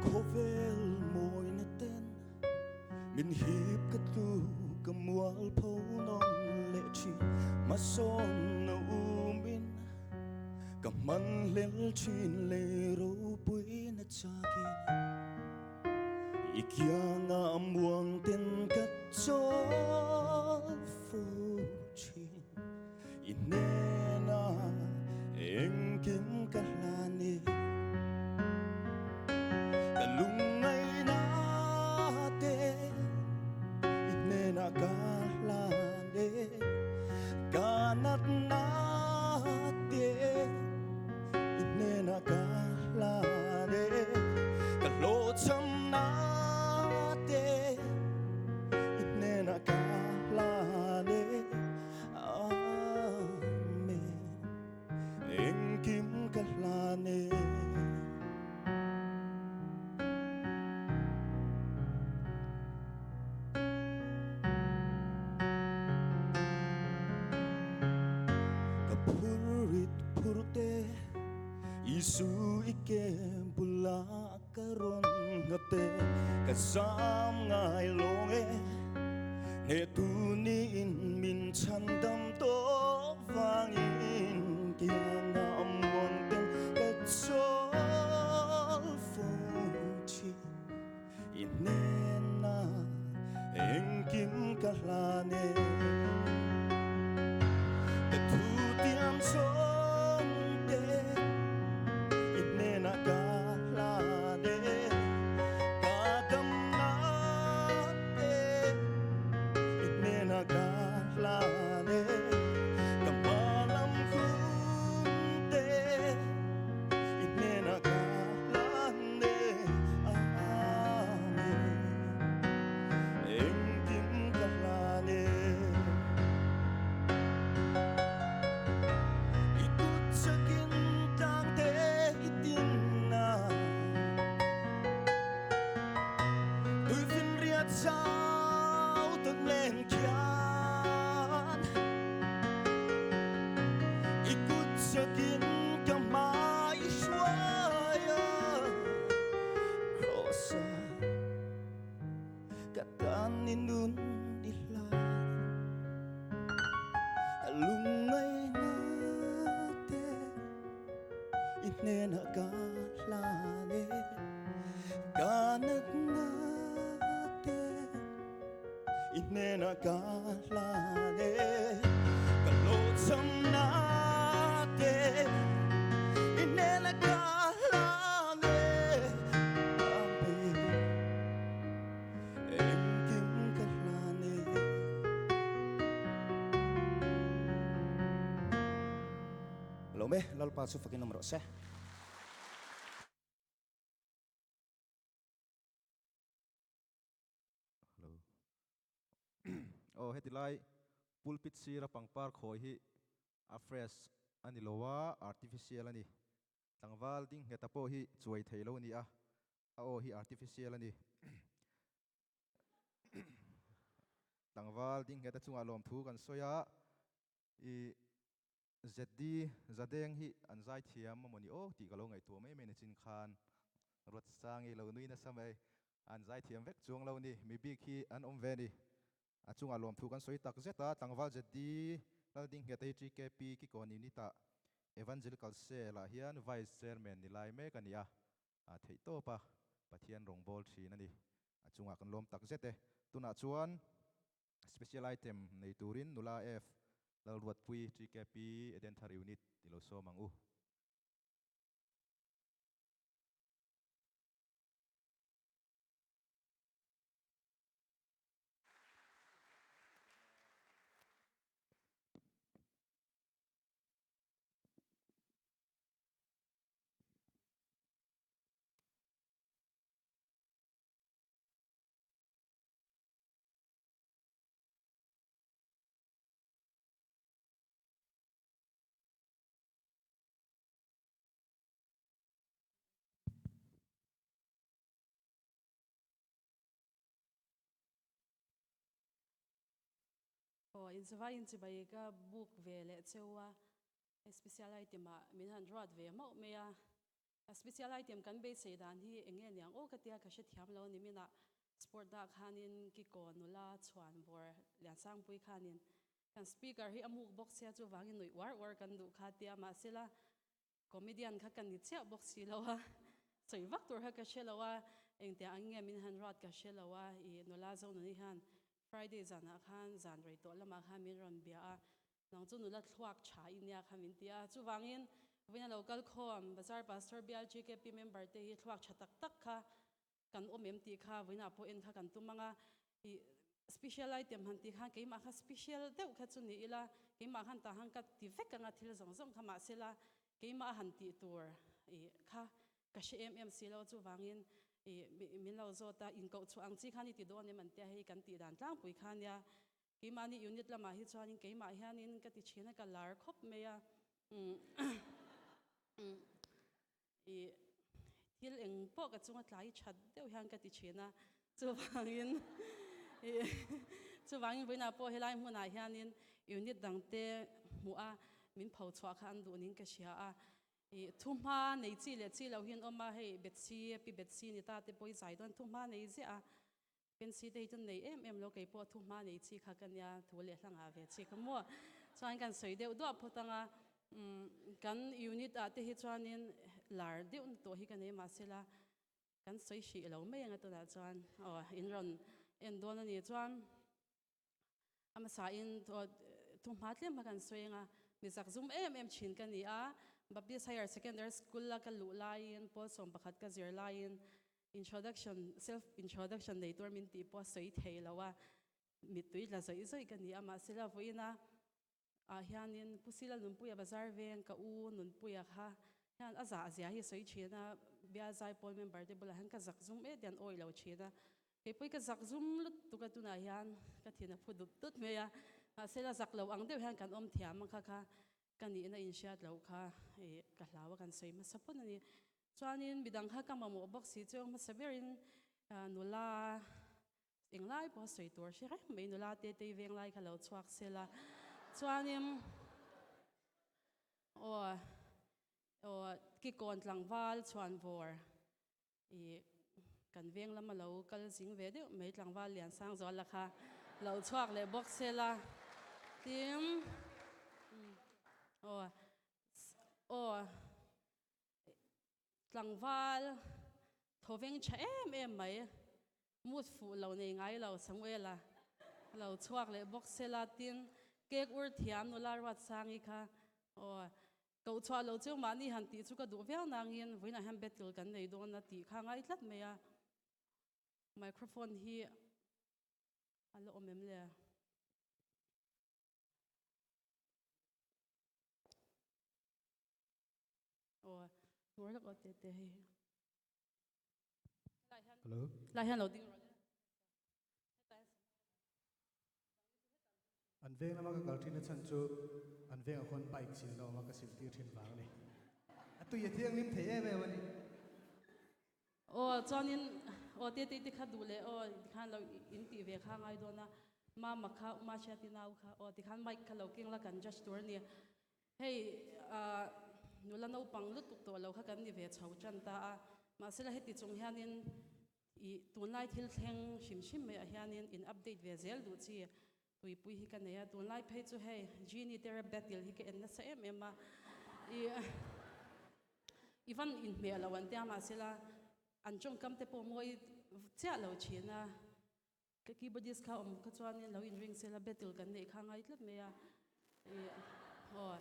Khawvel mawina ten min hip ka tlu ka mual pho nawn leh thin hmasawn na umin ka hman hlel thin lei ropui na chakin I kianga muang ten ka chawl fo thin I hnena engkim ka hlan e. Ka lungngaihna te i hnena ka hlan e. Ka natna te i hnena ka hlan e. Ka hlawhchhamna te i hnena ka hlan e. Amen. Engkim ka hlan e. Ka phurit phurte Isu i ke bula ka rawn ngate ka zam ngai lawng e Nge tu niin min chhan dam tawh vangin Tiang a muang ten ka chawl fo thin I hnena engkim ka hlan e Ka thu tiam chawm te I hnena ka hlan e Ka damna te I hnena ka hlan e Ka hma lam hun te I hnena ka hlan e Amen Engkim ka hlan e. i nun i hlan Ka lungngaihna te i hnenah ka hlan e Ka natna te i hnenah ka hlan e Ka hlawhchhamna te i hnenah ka hlan e Amen Engkim ka hlan e. Lo me, Lalpa chu fakin awm rawh se. Hello. Aw heti lai pulpit sira pangpar khawi hi a fresh a ni lo a, artificial a ni. Tlangval ding ngheta pawh hi chuai thei lo a ni a, a aw hi artificial a ni. Tlangval ding ngheta chungah lawmthu kan sawi a, i ZD Zadeng hi an zai thiam a mawni aw tih ka lo ngaihtuah mai mai nachin khan Ruatsangi lo nui nasa mai. An zai thiam vek chuang lo ni, mi bik hi an awm ve ni. A chungah lawmthu kan sawi tak zet a, tlangval ZD Laldingheta hi TKP Kikawn Unit-ah Evangelical Cell-ah hian Vice Chairman ni lai mek a ni a, a theih tawp a, Pathian rawngbâwl thin a ni. A chungah kan lawm tak zet e. Tunah chuan Special item nei turin Nula F. Lalruatpui, TKP, Edenthar Unit i lo sawm ang u. Aw inchuvai inchibai ka book ve leh cheu a, special item ah min han ruat ve mauh mai a. A special item kan beisei dan hi eng nge niang aw ka tia ka hrethiam lo ni minah sport dah khanin Kiko nula chhuan bawr Liansangpui khanin kan speaker hi a muk bawk sia chuvangin nuih uar uar kan duh kha tia mahsela comedian kha ka ni chiah bawk si lo a sawi vak tur kha ka hre lo a engtiang ang nge min han ruat ka hre lo a i nula Zonuni hian Friday zanah khan zan rei tawh lamah khan min rawn bia a Nang chu nula thluak tha i nia kha min ti a. Chuvangin, vawiin a lo kal khawm Bazar Pastor Bial GKP member te hi thluak tha tak tak kha kan awm em tih kha vawiinah pawh en kha kan tum ang a. I special item han tih khan keimah kha special deuh kha chu ni ila, keimah khan tah han ka ti vek ang a thil zawng zawng kha mahsela keimah a han tih tur i kha ka hre em em si lo. Chuvangin i min lo zawt a, inkoh chhuah ang chi khan i ti dawn em an tia hei kan tih dan tlangpui kha nia. Keimahni unit lamah hi chuanin keimah hianin ka ti thin a, ka lar khawp mai a. I thil eng pawh ka chunga tlai that deuh hian ka ti thin a, chuvangin i chuvangin vawiinah pawh helai hmunah hianin unit dangte hmuh a min pho chhuah kha an duh niin ka hria a. I thuhma nei chi leh chi loh hi an awm a, hei Bethsy, Pi Bethsy ni ta te pawh i zai dawn thuhma nei ziah a. Pensi te hi chu nei em em lo, kei pawh thu hma nei chi kha ka nia, thu leh hla ngah ve chi kha maw. Chuan kan sawi deuh duah phawt ang a, kan unit ah te hi chuanin lar deuh na tawh hi ka nei mahsela kan sawi hrih lo mai ang a tunah chuan aw in rawn en dawn a ni. Chuan a hmasa in thu hma tlem kha kan sawi ang a, mi zak zum em em thin ka ni a, Baptist Higher Secondary School a ka luh laiin pawl 11 ka zir laiin Introduction, self introduction nei tur min tih pawh a sawi thei lo a, mittui tla zawih zawih ka ni a, mahse la vawiina ah hianin Pu Sila Nunpuia bazar veng ka u Nunpuia kha hian a zah zia hi a sawi thin a, Bial Zaipawl member te bulah hian ka zak zum et hian awi lo thin a, keipawh ka zak zum lutuk a tunah hian ka thin a phu dut dut mai a, mahse la zak lo ang deuh hian kan awm thiam ang kha kha ka nihna inhriat loh kha ih ka hlau a kan sawi hmasa pawn a ni. Chuanin midang kha ka mamawh bawk si chu hmasa berin nula englai pawh sawi tur hre reng mai nula te tei veng lai kha lo chhuak sela. Chuanin aw aw kikawn tlangval chhuanvawr ih. Kan veng lama lo kal zing ve deuh mai tlangval lian sang zual la kha lo chhuak leh bawk se la tin aw aw tlangval thawveng tha em em mai mut fuh lo nei ngai lo Samuela lo chhuak leh bawk se la tin cake ur thiam nula ruat sangi kha aw Koh chhuah lo cheu mahni han tih chu ka duh viau nangin vawiinah hian battle kan nei dawn a tih kha ngai tlat mai a. Microphone hi a la awm em le? Aw, hmur lawk aw te te hei. Hello. Lai hian lo ding rawh le. An veng lama ka kal thin a chhan chu an vengah khuan bike silna awm a ka sil tir thin vang a ni. A tui a thianghlim thei em em a ni. Aw chuanin aw te te te kha duh leh aw tikhan lo in tih ve kha ngai dawn a mama kha uma hriati nau kha aw tikhan mic kha lo keng la kan judge tur a ni. Hei ah nula naupang lutuk tawh lo kha kan ni ve chho tan ta a mahsela heti chung hianin I tunlai thil thleng hrim hrim maiah hianin in update ve zel duh chi tuipui hi ka nei a, tunlai phei chu hei Genie te rap battle hi ka en nasa em em a, i i van inhmeh lo an tia mahsela an tawngkam te pawh mawi chiah lo thin a, ka keyboardist kha awm kha chuanin lo inring sela battle kan neih kha ngai tlat mai a. Aw,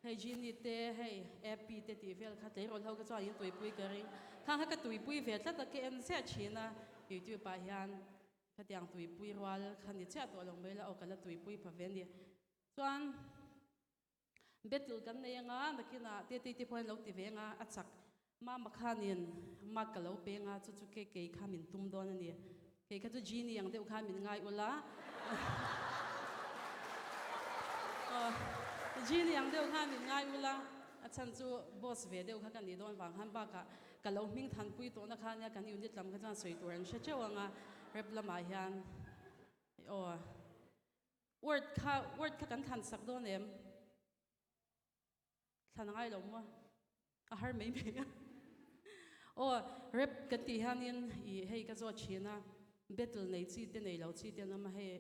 hei Genie te, hei Appy te tih vel kha tleirawl ho kha chuan in tuipui ka ring. Khang kha ka tuipui ve tlat a, ka en ziah thin a, YouTube ah hian khatiang tuipui rual kha ni chiah tawh lo mai la, aw ka la tuipui pha ve a ni. Chuan battle kan nei anga, nakinah Tetei te pawh hian lo ti ve anga, a chak Mama khanin mark ka lo peng a, chu chu kei kei kha min tum dawn a ni. Kei kha chu Genie ang deuh khan min ngai ula. Aw, Genie ang deuh khan min ngai ula, a chhan chu boss ve deuh kha ka nih dawn vang khan bakah ka lo hming thanpui tawhna kha nia kan unit lam kha chuan sawi tur an hre teuh ang a, rep lamah hian aw word kha word kha kan thlan sak dawn em? Thlan a ngai lo maw? A har mai mai a. Aw, rap kan tih hianin i hei ka zawt thin a, battle nei chi te nei lo chi te an awm a, hei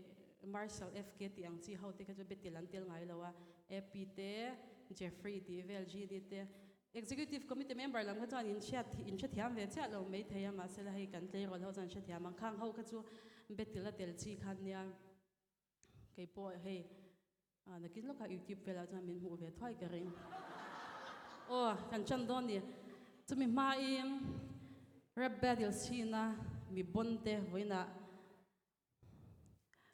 Marshall FK tih ang chi ho te kha chu battle an tel ngai lo a, AP te, Jeffrey tih vel, GD te. Executive Committee member lam kha chuan in hriat in hrethiam ve chiah lo mai thei a, mahse la hei kan tleirawl ho chuan hrethiam ang. Khang ho kha chu battle a tel chi khan nia. Kei pawh hei nakin lawkah YouTube velah chuan min hmuh ve thuai ka ring. Aw, kan chan dawn ni. Chumi hmain rap battle chhina mi bon te vawiinah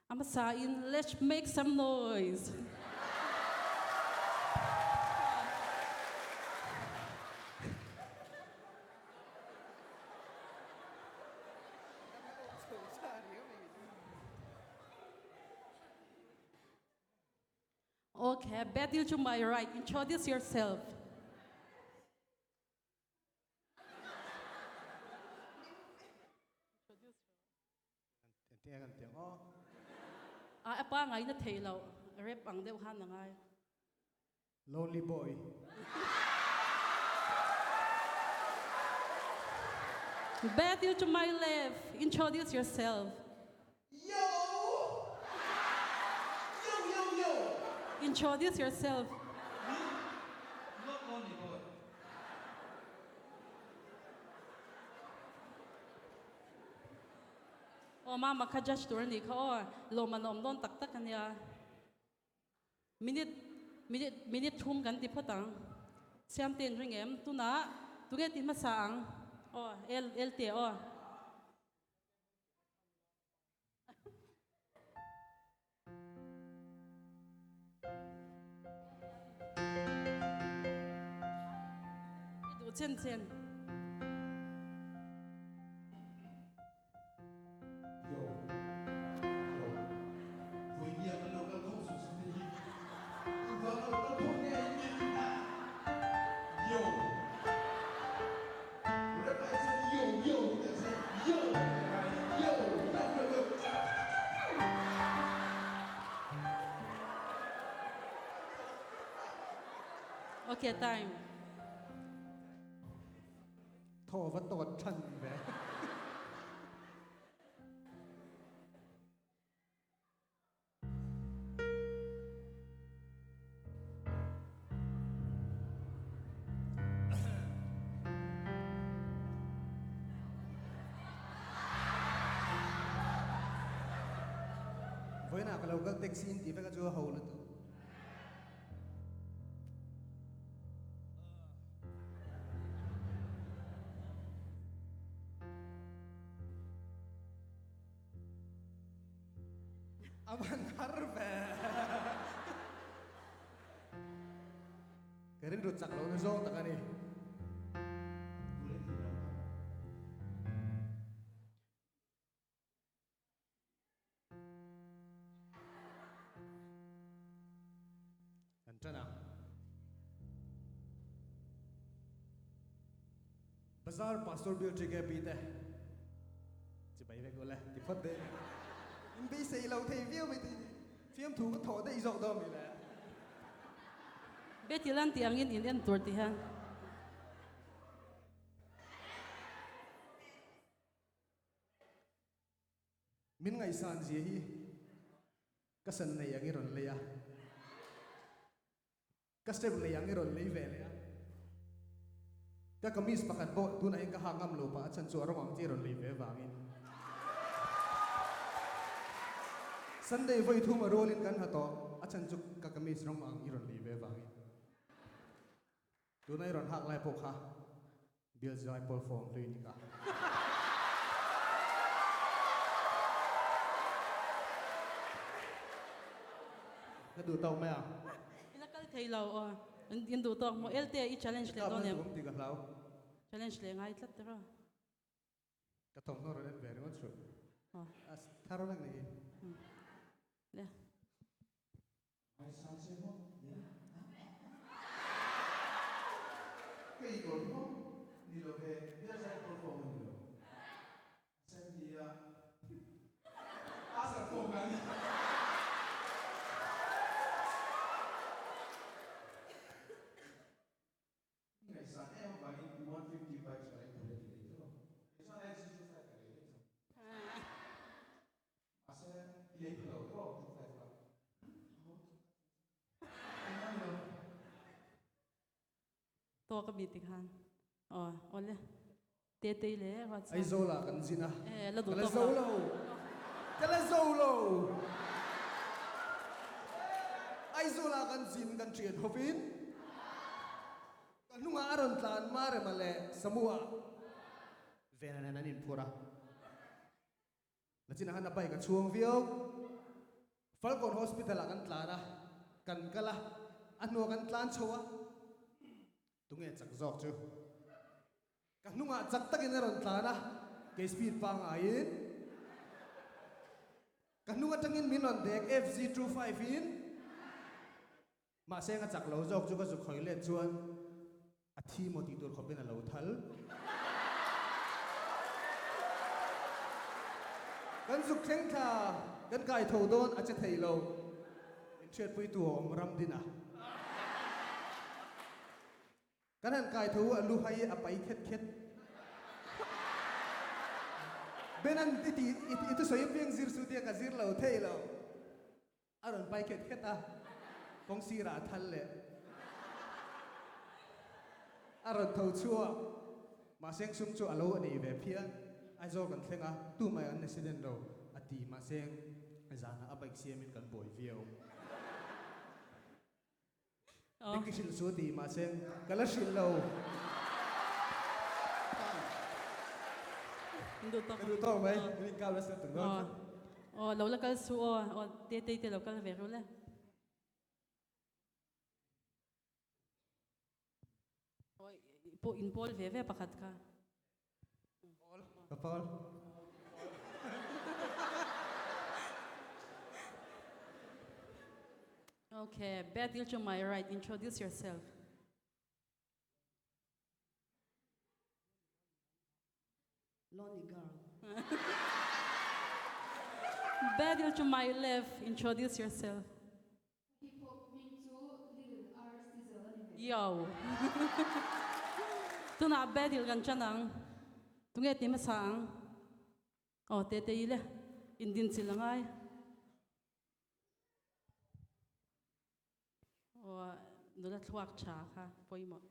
a hmasain let's make some noise. Okay, Betty to my right, introduce yourself. A pa ngai na thei lo, rep ang deuh khan a ngai. Lonely boy. Betty to my left, introduce yourself. Yo! Yo, yo, yo! Introduce yourself. Me? Not lonely boy. Aw mama kha judge tur a nih kha aw, lawm an awm dawn tak tak a nia. Minute minute minute thum kan ti phawt ang. Siamte in ring em? Tunah tunge ti hmasa ang? Aw el el te aw. I duh chen chen. Okay, time. Thaw va tawt than ve. Vawiinah ka lo kal taxi in tih vek a chu a ho lutuk. A van har ve. Ka rilru chak lo na zawng tak a ni. Kan ṭan a. Bazar Pastor Bill TKP te chibai vek ule ti phawt daih ni. In beisei lo thei viau mai tih fiamthu ka thawh daih zawk dawn mi le. Bethel an tih angin in en tur ti hian. Min ngaihsan zia hi ka san nei ang i rawn lei a, ka step nei ang i rawn lei ve leh a, ka kamis pakhat pawh tunah hian ka ha ngam lo pah a chhan chu a rawng ang chi i rawn lei ve vangin Sunday vawi thum a rualin kan ha tawh a chhan chu ka kamis rawng ang i rawn lei ve vangin tuna i rawn hak lai pawh kha Bial zai pawl form hlui ni ka. Ka duh tawk mai a. I la kal thei lo aw. In duh tawk maw? Elte i challenge leh dawn em? Ka ti ka hlau. Challenge leh ngai tlat tiraw. Ka thawmhnaw rawn en ve ringawt suh. A thar vek ni hi. Le. Tawk a mi tikhan aw awle te te le ruat sang. Aizawl ah kan zin a. Eh la duh tawk lo. Ka la zo lo. Ka la zo lo. Aizawl ah kan zin kan thian hovin ka hnungah a rawn tlan Marema leh Samua Vena nen an inphur a. Nachinah khan a bike a chhuang viau. Falkawn Hospital ah kan tlan a, kan kal a, a hnuah kan tlan chho a. Tunge chak zawk chu? Ka hnungah chak takin a rawn tlan a, kei speed pangaiin ka hnung atangin min rawn dek FZ 25 in. Mahse a chak lo zawk chu ka zuk hawi let chuan a thi maw tih tur khawpin a lo thal. Kan zuk thleng thla kan kai tho dawn a che thei lo. Min hriatpuitu a awm ram din a. Kan han kai tho a lu hai a pai khet khet. Benan i ti i thusawi apiang zir su tia ka zir lo thei lo. A rawn pai khet khet a, kawng sirah a thal leh. A rawn tho chhuak. Mahse sum chu a lo a nei ve phian. Aizawl kan thleng a, tumah an accident lo a ti. Mahse zanah a bike siamin kan buai viau. Dik i hrilh chu ti mahse ka la hrilh lo. Ka duh tawk mai, min inkap nasa tuk dawn. Aw lo la kal su aw, aw Tetei te lo kal ve ru le. Aw pawh in pawl ve ve pakhat kha. Ka pawl. Okay, Bethel to my right, introduce yourself. Lonely girl. Bethel to my left, introduce yourself. Hip hop hming chu Lil R Sizzle a ni ve. Yo. Tunah Bethel kan chan ang. Tunge ti hmasa ang? Aw tete i le indin chilh a ngai. Aw nula thluak tha kha pawimawh.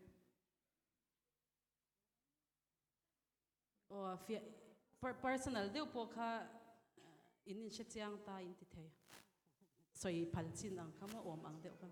Aw fiah personal deuh pawh kha in inhre chiang ta in ti thei. Sawi phal chin ang kha maw awm ang deuh kha.